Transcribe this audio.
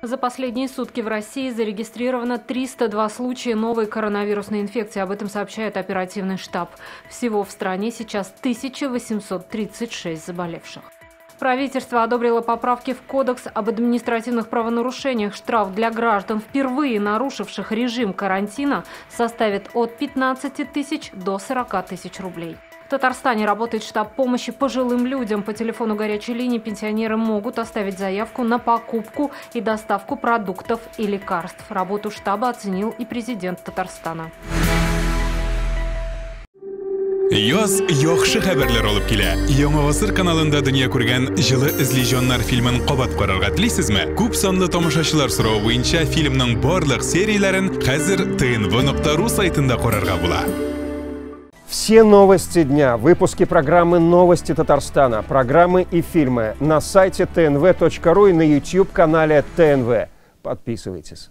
За последние сутки в России зарегистрировано 302 случая новой коронавирусной инфекции. Об этом сообщает оперативный штаб. Всего в стране сейчас 1836 заболевших. Правительство одобрило поправки в Кодекс об административных правонарушениях. Штраф для граждан, впервые нарушивших режим карантина, составит от 15 тысяч до 40 тысяч рублей. В Татарстане работает штаб помощи пожилым людям. По телефону горячей линии пенсионеры могут оставить заявку на покупку и доставку продуктов и лекарств. Работу штаба оценил и президент Татарстана. Яз яхшы хәбәрләр алып килә. Яңа гасыр каналында дөнья күргән Җылы эзли җаннар фильмын кабат карарга телисезме? Күп санлы тамашачылар соравы буенча фильмның барлык серияләрен хәзер tnv.ru сайтында карарга була. Все новости дня, выпуски программы «Новости Татарстана», программы и фильмы на сайте tnv.ru и на YouTube-канале ТНВ. Подписывайтесь.